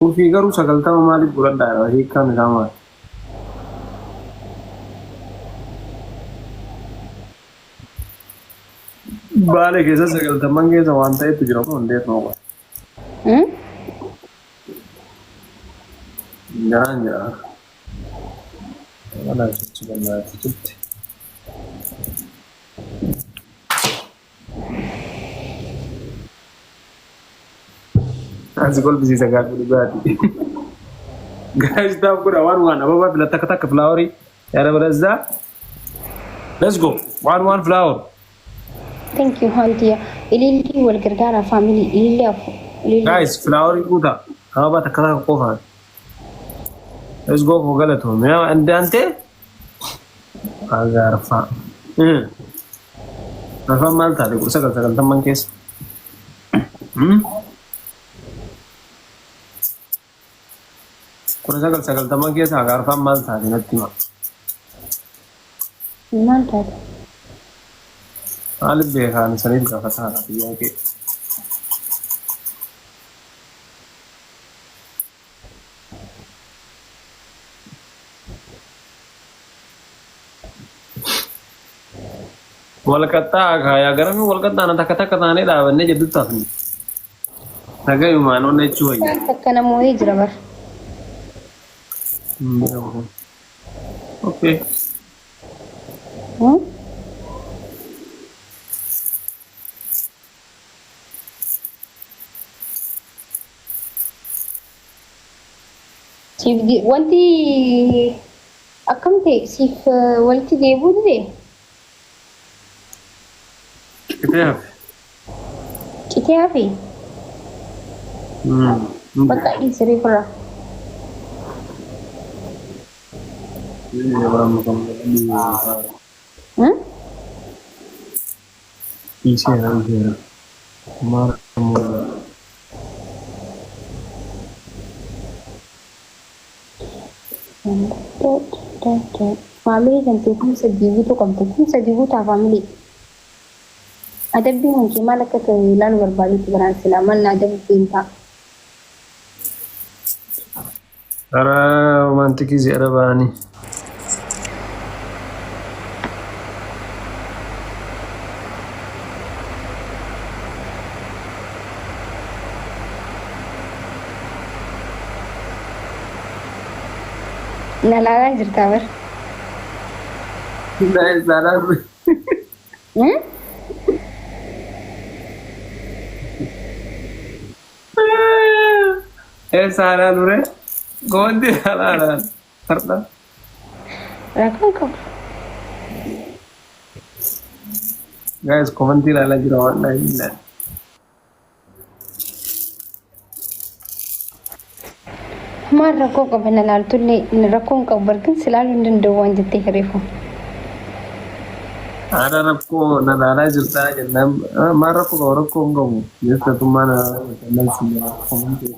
Qulfii garuu 90 maaliif godhadhaadha hiikkaan isaa maali? Baale keessa sagaltamman keessa waan ta'etu jira moo hin beeknu qofa. Garaan jira. Wala jechi bal'aatti jirti. Ansi kolfisiisa gaaffii dhugaati. Guys, taaf godha waan waan ababaa fila takka takka filaaworii yaada balazaa. Let's go. Waan waan flower. Thank you Hantiya. Ilillii wal gargaaraa family. Ilillii afur. Ilillii. Guys, filaaworii guutaa. Ababaa takka takka qofaan. Let's go for galatoom. Yaa andaante. Agaarfaa. Afaan maal taate 1990 keessa? 1990 keessa agaarfaan maal taate natti hima. Maal taate? Maaliif beekaan saniif gaafataa haadha biyyaa kee. Wal qaxxaa'a kaayaa garami wal qaxxaana takka takka taanee dhaabannee jedhutti hafne. Nagayumaan onna jechuu wayya. Isaan takka na moo'ee jira bar. Okay. Siif wanti akkam ta'e siif walitti deebi'uu dide? Citee hafe. Citee hafe? Bakka dhiisi reefurraa. Dhiiseera dhiiseera. Maal ammoo. Faamilii kan ta'e 3000 guutuu qabda. 3000 guutaa faamilii. Adabbiin kan kee maal akka ta'e ilaaluu barbaadetti baraan silaa maal na adabuuf deemtaa. Karaa romaantikii si'ara ba'anii. Na laalaa jirtaa bar. Na ilaalaa Hmm? Eessa haadhaa ture? Goonti haadhaa har'a. Rakkoon qabu. Guys, komantii ilaalaa jira waan dhaa hin ilaalle. Maal rakkoo qaba na laaltullee rakkoo hin qabu barkin si laaluu hin danda'u waan jettee hireefu. Haadha rakkoo na laalaa jirtaa jennaan maal rakkoo qaba rakkoo hin qabu. Jechatummaa na laalaa jirta nan si komantii.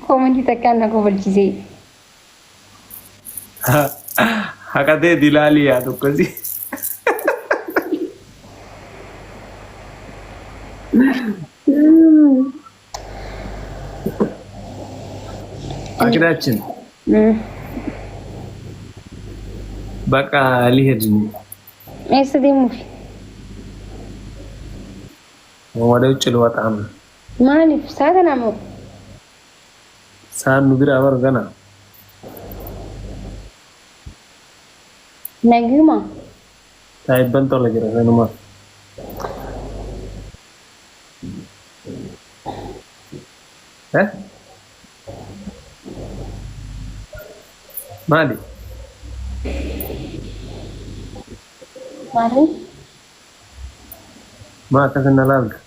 Koomentii takkaan na kofalchisee. Haqa teeti ilaalii yaa tokkosi. Akiraachin baqa liheed Eessa deemuufi? ወደ ውጭ ልወጣ ነው። Maaliif saa kanaa moo? Saan nu biraa bar gana. Naguma. Saahibban tola jira sanuma. Eh? Maali? Maali? Maa akkasi na laalta?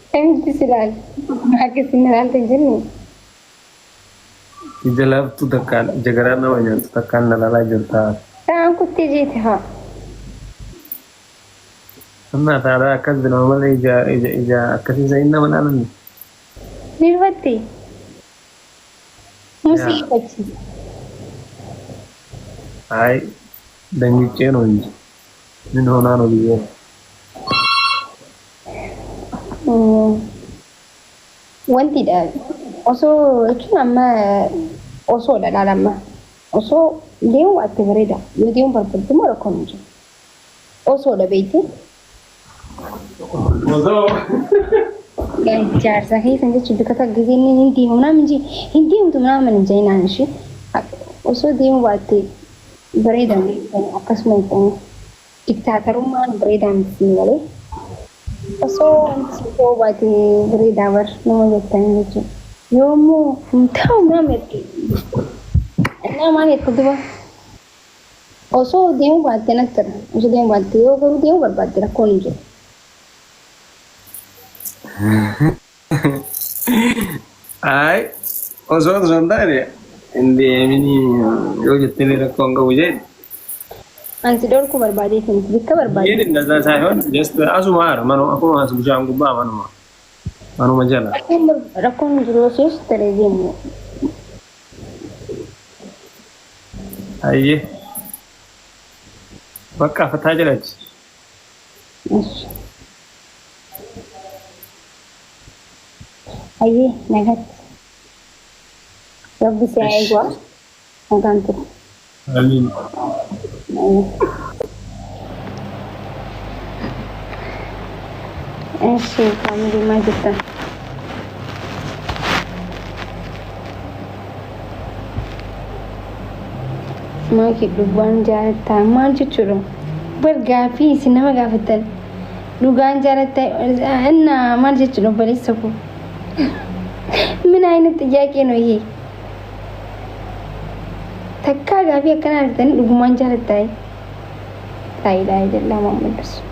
Akkamitti si laala? Akkasi na laalta hin jenne. Ija laaftuu takkaan ija garaa nama nyaattu takkaan na laalaa jirta. Ta'an kuttee jeete haa. Annaa taadaa akkas nama malee ija ija ija akkasii isa hin nama laalanne. Ni rifatte? Musii Yaa. rifachiisa. አይ ደንግጬ ነው እንጂ ምን ሆና ነው ብዬ ነው። Wanti osoo jechuun amma osoodha laala amma osoo deemuu baatte bareeda yoo deemuu barbaadde immoo rakkoon hin jiru. Osoodha beekte. Osoo Jaarsa keessan jechuun bakka takka gisee inni hin deemu ምናምን እንጂ hin deemtu ምናምን hin jennaan ishee osoo deemuu baatte bareeda akkasuma jettanii diktaatarummaan bareedaa miti malee osoo wanti ta'uu baate bareedaa bar nama jettanii jechuudha. Yoo immoo hin ta'u ምናምን jette እና maal jette duba osoo deemuu baatte natti tola osoo deemuu baatte yoo garuu deemuu barbaadde rakkoon hin jiru. አይ osoo osoo hin taane hin deeminii yoo jettee rakkoo hin qabu jee Ansi dhorkuu barbaadeeti miti bakka barbaade. ይሄን እንደዛ ሳይሆን just asuma haara manuma akkuma as bishaan gubbaa manuma manuma jala. Rakkoon hin jiru osoo taree deemu. Ayyee bakka fataa jedhachi. Ayyee nagatti. Rabbi si haa eegu. Nagaan ture. Amiin. እሺ family maal jettan? Maaki dhugaan jaalattaa maal jechuudha? Bar gaaffii isin nama gaafattan dhugaan jaalattaa እና maal jechuudha obboleessa koo? ምን አይነት ጥያቄ ነው ይሄ? Takkaa gaaffii akkana argitanii dhugumaan jaalattaa? laa ilaaha illallah Muhammad rasul.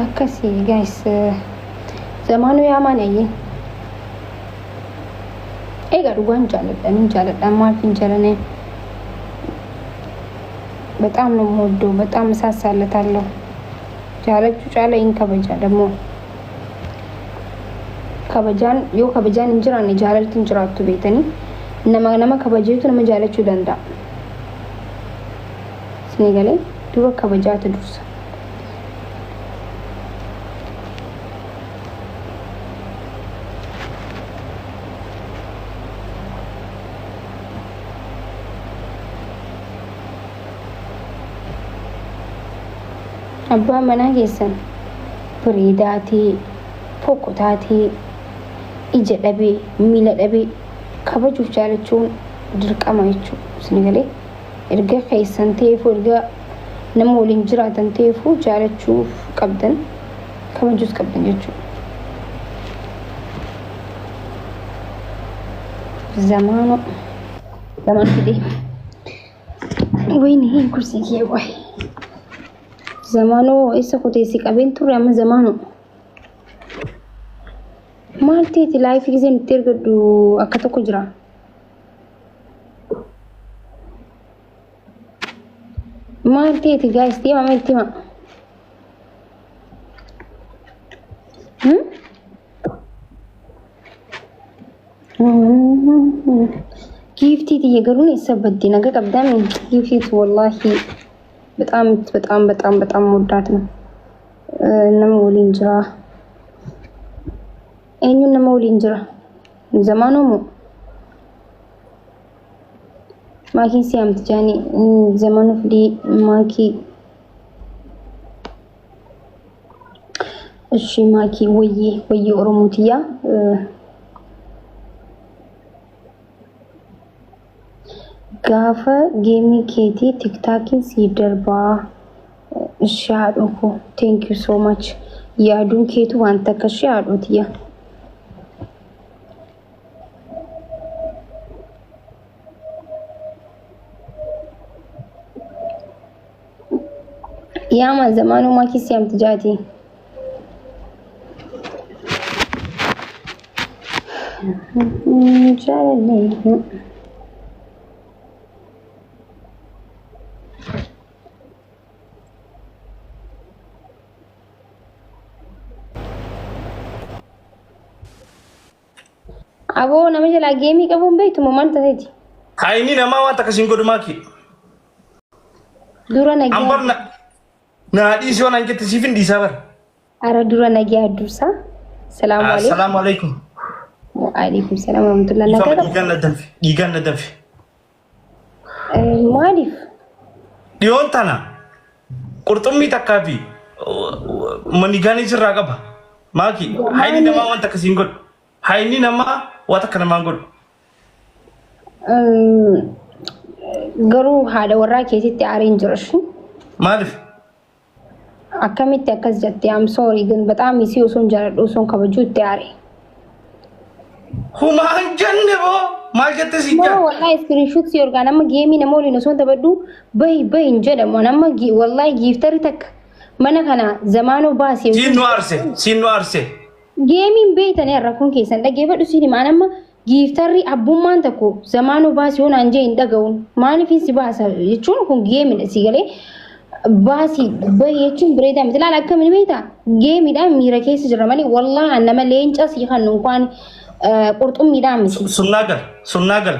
Akkasii guys zamaanuu yaamaan ayyee. Egaa dhugaan jaaladha nin jaaladha maaliif hin jaalanne? በጣም ነው የምወደው። በጣም እሳሳለታለሁ። Jaalachuu caala hin kabaja ደግሞ kabajaan yoo kabajaan hin jiraanne jaalalti hin jiraattu beektanii nama nama kabajeetu nama jaalachuu danda'a. Isinii galee dura kabajaatu dursa. Abbaan manaa keessan bareedaa ta'e, fokkotaa ta'e, ija dhabee, miila dhabee kabajuuf jaalachuun dirqama jechuudha. Isinii galee erga keessan ta'eefuu erga nama waliin jiraatan ta'eefuu jaalachuuf qabdan kabajuus qabdan jechuudha. Zamaanoo zamaan fidee wayni kursii kiyya qoy. Zamaanoo eessa kuteessi qabeen turre amma zamaanoo. Maal ta'eeti live giseen itti ergadhu akka tokko jira. Maal ta'eeti guys deema mee itti hima. Giiftii tiyya garuu eessa badde naga qabdaa mee giiftiitu wallaahi በጣም በጣም በጣም በጣም ወዳት ነው። Nama waliin jira. Eenyuun nama waliin jira? Zamaanoo moo? Maakiin si amti jaanii zamaanoo fidii maakii. እሺ maakii wayyee wayyee Oromootiyyaa. Gaafa geemii keetii TikTokiin sii darbaa. እሺ haadhoo koo thank you so much. Yaaduun keetu wanta akka ishee haadhootiyya. Yaama zamaanuu maakii si amti jaati. Jaalallee. Aboo nama jalaa geemii qabuun beektu moo maal tateeti? Hayni namaa waan takka siin godhu maaki. Dura nagiyaa. Ambar na naa dhiisi waan an jette siif hin dhiisaa bara. Ara dura nagiyaa dursa. Salaamu alaikum. Assalaamu alaikum. Waalaikum salaam warahmatullahi Dhiifama nagaa. dhiigaan na danfe. Dhiigaan na danfe. Maaliif? Dhiyoon tana qurxummii takkaa fi manigaanii sirraa qaba. Maaki hayni namaa waan takka siin godhu. Hayni namaa waan takka namaan godhu. Garuu haadha warraa keetitti aareen jira shi. Maaliif? Akkamitti akkas jette? I'm sorry ግን በጣም isii osoo hin jaaladhu osoo hin kabajuu itti aare. Humaa hin jenne boo maal jette siin Moo jaa? wallahi screenshot si orgaan amma geemii nama waliin osoo hin taphadhu bahi bahi hin jedhamu. Amma wallahi giiftarri takka mana kana zamaanoo baasee Siin nu aarse siin nu aarse. Geemiin beeytanii rakkoon keessan dhaggeeffadhu siin himaan amma giiftarri abbummaan tokko zamaanoo baasii yoo naan jee hin dhaga'uun maaliif si baasa jechuun kun geemidha si galee baasii bahi jechuun bareedaa miti laala akkamiin beektaa geemidhaan miira keessa jira malee wallahi nama leenca sii kan unkaan qurxummiidhaan miti. Sunnaa gal sunnaa gal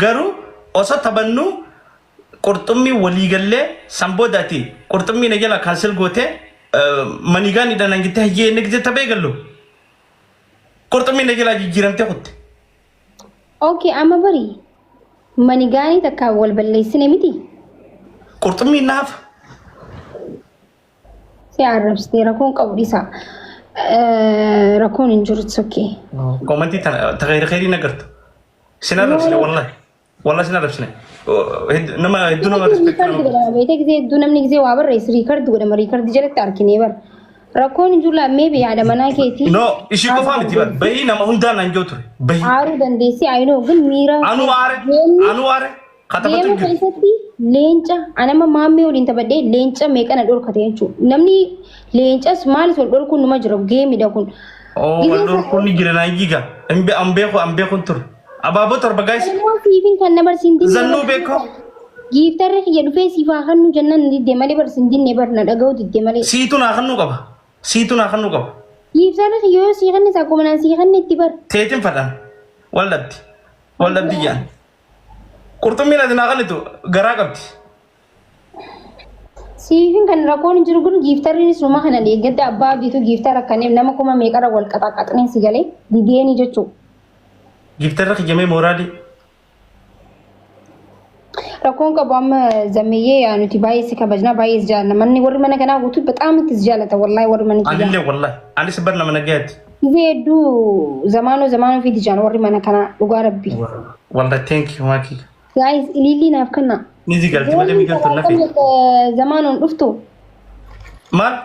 garuu osoo taphannu qurxummii walii gallee san boodaati qurxummii na jala cancel gootee manigaan hidhan jettee hayyee inni gisee taphee gallu qurxummii na jalaa jijjiiramtee kutte. Okay, amma bari manigaanii takka wal balleessine miti. Qurxummii naaf Si arrabsitee rakkoon qabu dhiisa. Rakkoon hin jiru, it's okay. Koomantii tana khayri khayrii nagartu. Sin arrabsine wallahi. Wallahi sin arrabsine. Nama hedduu nama respect Record nama. Godhama beekte gisee hedduu namni gisee waa barreessu record godhama record jalatti arginee bara. Rakkoon hin jiru laa maybe yaada manaa keetii. No, ishii qofaa miti bar. Bahii nama hundaa naan jiru ture. Bahii. Aaruu dandeessi ayinoo ግን miira. Anu aare. Anu aare. Katabatu Geema hin jiru. keessatti leenca anama maammee waliin taphadhee leenca meeqana dhorkate jechuudha. Namni leencas maalis wal dhorkuun numa jira geemidha kun. Oh, wal dhorkuun ni jira naan jiga. An beeku an beeku ture. Abaaboo torba guys. Immoo siifin kan na barsiin dinne. Zannuu beekoo. Giiftarri kiyya dhufee siif haa kennu jennaan didde malee barsiin dinne bar na dhaga'u didde malee. Siitu naa kennuu qaba. Siitu naa kennuu qaba. Giiftarri kiyya yoo sii kenne akkuma naan sii kenne itti bar. Teetiin fadhaan. Wal dhabdi. Wal dhabdi jaan. Qurxummiin ati naa kennitu garaa qabdi. Siifin kan rakkoon hin jiru kun giiftarriinis numa kana deeggadda abbaa abdiitu giiftara kanneen nama kuma meeqarra wal qaxaqaxnee si galee dideeni jechuudha. Giiftarra kiyyamee mooraalii. Rakkoon qabu amma zammeeyyee yaa nuti baay'ee si kabajna baay'ee si jaalladha. Manni warri mana kanaa guutuu በጣም itti si jaallata wallahi warri mana kiyyaa. Anillee wallahi. Anis bar nama nagayaati. Gisee hedduu zamaanoo zamaanoo fi jaan warri mana kanaa dhugaa rabbi. Wallahi thank you maakii. Guys, ilillii naaf kenna. Ni zigalti malee migaltu nafi. Zamaanoon dhuftu Maal?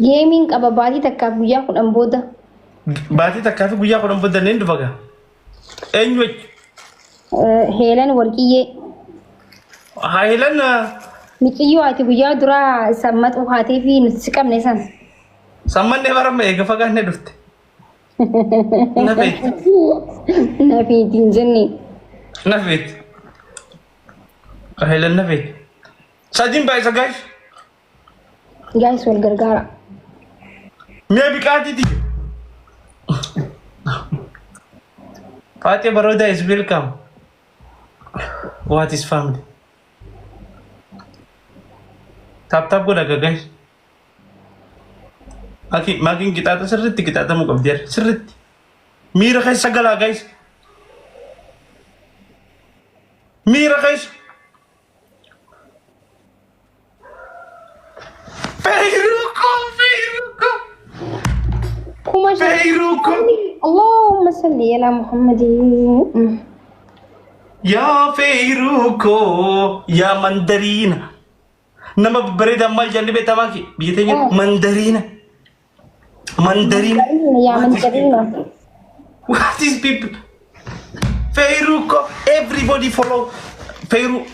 geemiin qaba baatii takkaaf guyyaa 10 booda. Baatii takkaa fi guyyaa 10 booda neen dhufa gaa. Eenyu jechuudha? Heelan Warqiyyee. Haayilan Mixiyyoo ati guyyaa duraa sammaxuu haatee fi nuti si qabne san. Sammannee baramma eega fagaannee dhufte. Nafeeti. Nafiitiin jenne. Nafeeti. Haayilan nafeeti. Sadiin baay'isa guys. Guys, wal gargaara. Mi'a biqaatiiti. Faatee Baroodaa is welcome. What is family? Tap tap godha guys. Maakiin qixaaxa sirriitti qixaaxamuu qabdi sirriitti. Miira keessa galaa guys. Miira keessa. Feeruko feeruko 5000. Feeruko. اللهم صل على محمد. Yaa feeruko yaa mandariina. Nama babbareedaa maal jaalli beektaa maaki? Biyya teenya mandariina. Mandariina. Yaa mandariina. What is people? Feeruko everybody follow Feeru.